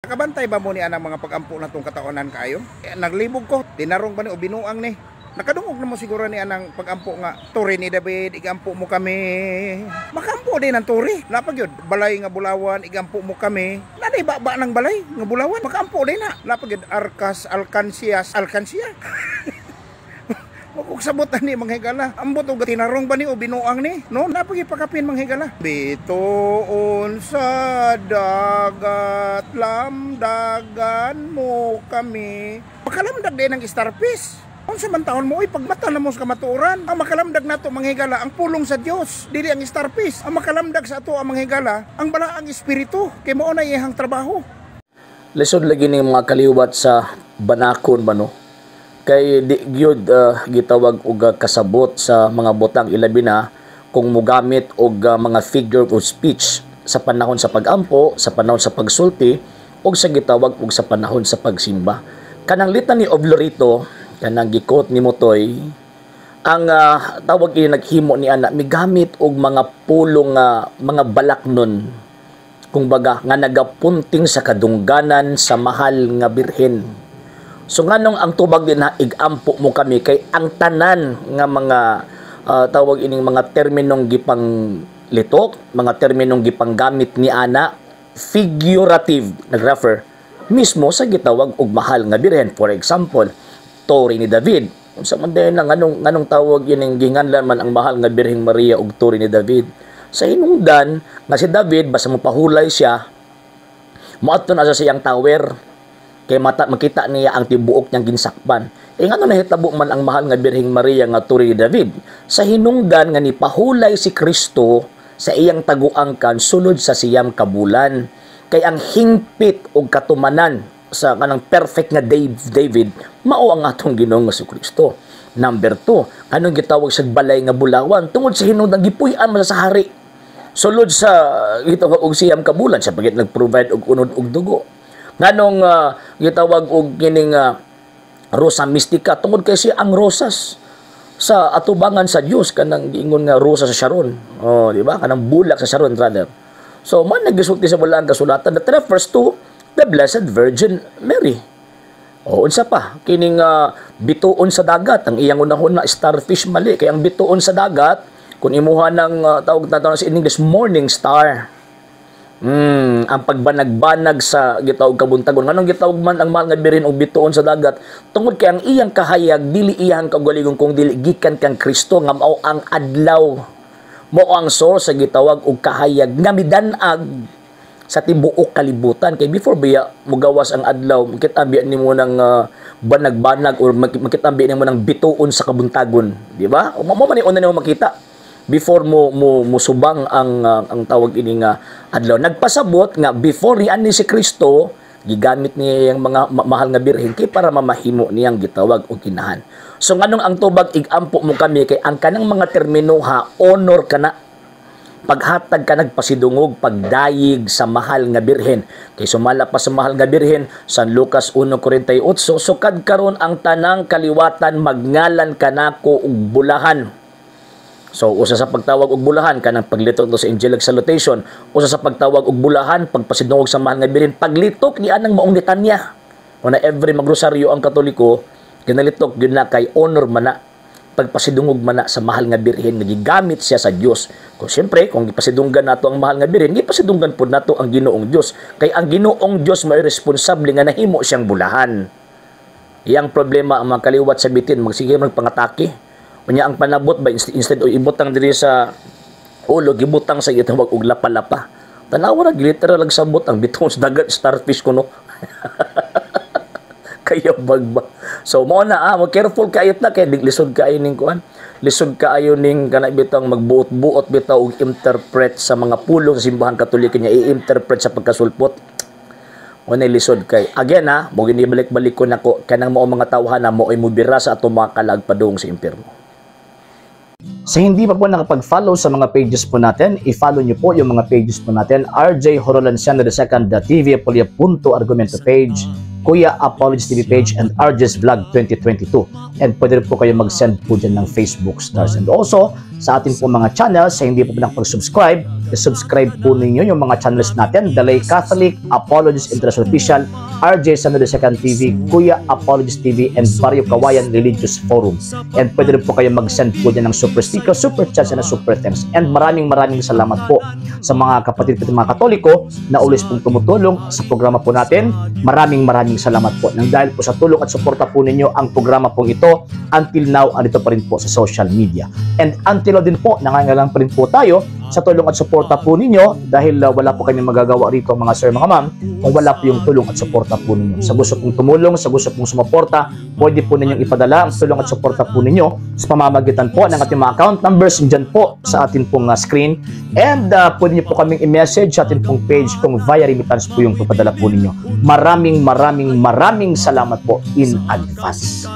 Nakabantay ba mo ni anang mga pagampo na tong kataonan kaayo? Eh, naglibog ko, tinarong ba ni o binuang ni? Nakadungog na mo siguro ni anang pagampo nga, "Tore ni David, igampo mo kami." Makampo din ang tore. Lapag yun, "Balay nga bulawan, igampo mo kami." Nanay ba ng balay nga bulawan? Makampo din na. Lapag yun, arkas, alkansias, alkansiya. Wag sabot ani, mga higala. Ambot og tinarong ba ni o binuang ni? No, napagipakapin, mga higala. "Bituon sa dagat, lamdagan mo kami." Makalamdag din ang starfish. Unsa man taon mo, oy, pagmata na mo sa kamatuoran. Ang makalamdag nato, mga higala, ang pulong sa Dios, dili ang starfish. Ang makalamdag sa ato ang mga higala, ang balaang espiritu, kay mao na iyang trabaho. Lisod lagi ning mga kaliwat sa banakon ba, no? Kay di gyud gitawag og kasabot sa mga butang, ilabi na kung mogamit og mga figure of speech sa panahon sa pagampo, sa panahon sa pagsulti ug sa gitawag og sa panahon sa pagsimba. Kanang Litany of Loreto, kanang gi-quote ni Motoy, ang tawag ini naghimo ni ana migamit og mga pulong nga mga balaknon kung baga nga nagapunting sa kadungganan sa mahal nga birhen. So nganong ang tubag din na "igampo mo kami" kay ang tanan nga mga tawag ining mga terminong gipang litok, mga terminong gipanggamit ni ana, figurative, nag-refer mismo sa gitawag og mahal nga birhen. For example, Tore ni David. Unsa man din ang nganong tawag ining ginganlan man ang mahal nga Birheng Maria og Tore ni David? Sa hinungdan nga si David basta mopahulay siya, moadto na sa iyang tower kay mata makita niya ang tibuok niyang ginsakpan. E ngano nahitabo man ang mahal nga Birheng Maria nga Tore ni David? Sa hinungdan nga nipahulay si Kristo sa iyang taguangkan sulod sa 9 ka bulan. Kay ang hingpit og katumanan sa kanang perfect nga David mao ang atong Ginoong Kristo. Number 2, anong gitawag sa balay nga bulawan? Tungod sa hinungdan gipuy-an man sa hari sulod sa gitawag og 9 ka bulan sa pagit nag-provide og unod og dugo. Nganong gitawag og kining Rosa Mystica? Tungod kay siya ang rosas sa atubangan sa Dios, kanang giingon nga rosa sa Sharon. Oh, di ba? Kanang bulak sa Sharon rather. So man naggisulti sa balaang kasulatan that refers to the Blessed Virgin Mary. O unsa pa kining bituon sa dagat? Ang iyang unahon na starfish, mali, kay ang bituon sa dagat kung imuha ng tawag na sa English, morning star. Ang pagbanag-banag sa gitawag kabuntagon. Nganong gitawag man ang mahal nga birhen og bituon sa dagat? Tungod kay ang iyang kahayag dili iyang kaugalingon kung dili gikan kang Kristo nga mao ang adlaw. Mao ang source sa gitawag og kahayag nga midan-ag sa tibuok kalibutan, kay before biya mugawas ang adlaw, makita biya nimo ng banag-banag or makita biya nimo ng bituon sa kabuntagon, di ba? O mo man ni una nimo makita before mo musubang ang tawag ini nga adlaw. Nagpasabot nga before ni ani si Kristo, gigamit niya yung mga mahal nga birhen kay para mamahimo niyang gitawag og kinahan. So nganong ang tubag "igampo mo kami" kay ang kanang mga termino ha, honor kana, paghatag ka, nagpasidungog, pagdayig sa mahal nga birhen. Kay sumala pa sa mahal nga birhen, San Lucas 1:48, "Sukad karon ang tanang kaliwatan magngalan kanako og bulahan." So usa sa pagtawag og bulahan kanang paglitok to sa angelic salutation, usa sa pagtawag og bulahan, pagpasidungog sa mahal nga birhen, paglitok ni anang maong litanya. Una every magrosaryo ang Katoliko, ginalitok gyud na kay honor man na, pagpasidungog man na sa mahal nga birhen nga gigamit siya sa Dios. Kung siyempre, kung gipasidunggan nato ang mahal nga birhen, gipasidunggan pod nato ang Ginoong Dios. Kay ang Ginoong Dios may responsable nga nahimo siyang bulahan. Iyang problema ang mga kaliwat sa bitin, magsige magpangatake. Unya ang panabot ba, instead o ibutang diri sa ulo, gibutang sa gitawag og lapa-lapa. Tanawa ra, literal ang sabot ang bituon sa dagat, starfish kuno. Kayo bagba. So mo na ah, mo careful kayo na kay lisod kaayo ning kuan. Lisod kaayo ning kana bitang magbuot-buot bitaw og interpret sa mga pulong sa simbahan Katoliko niya, i-interpret sa pagkasulpot. Mo na lisod kay again ha, mo ginibalik-balik ko nako kanang mao mga tawhan na mo ay mobira sa atong mga kalag padung sa impierno. Sa hindi pa po nakapag-follow sa mga pages po natin, i-follow nyo po yung mga pages po natin: RJ Horolanciano II, TV Apolia Punto Argumento page, Kuya Apologies TV page, and RJ's Vlog 2022. And pwede rin po kayo mag-send po dyan ng Facebook stars. And also, Sa ating po mga channels, sa hindi po nakapag-subscribe, subscribe po ninyo yung mga channels natin: Dalay Catholic, Apologist International Official, RJ San Second TV, Kuya Apologist TV, and Barrio Kawayan Religious Forum. And pwede rin po kayo mag-send po dyan ng super sticker, super chats, and super thanks. And maraming maraming salamat po sa mga kapatid ko, mga Katoliko na always pong tumutulong sa programa po natin. Maraming maraming salamat po. Nang dahil po sa tulong at suporta po ninyo, ang programa pong ito until now andito pa rin po sa social media. And until now din po, nangangailangan pa rin po tayo sa tulong at suporta po ninyo dahil wala po kami magagawa rito, mga sir, mga ma'am, kung wala po yung tulong at suporta po ninyo. Sa gusto pong tumulong, sa gusto pong sumuporta, pwede po ninyong ipadala ang tulong at suporta po ninyo sa pamamagitan po ng ating mga account numbers dyan po sa ating pong screen. And pwede niyo po kaming i-message sa ating pong page kung via remittance po yung papadala po ninyo. Maraming maraming maraming salamat po in advance.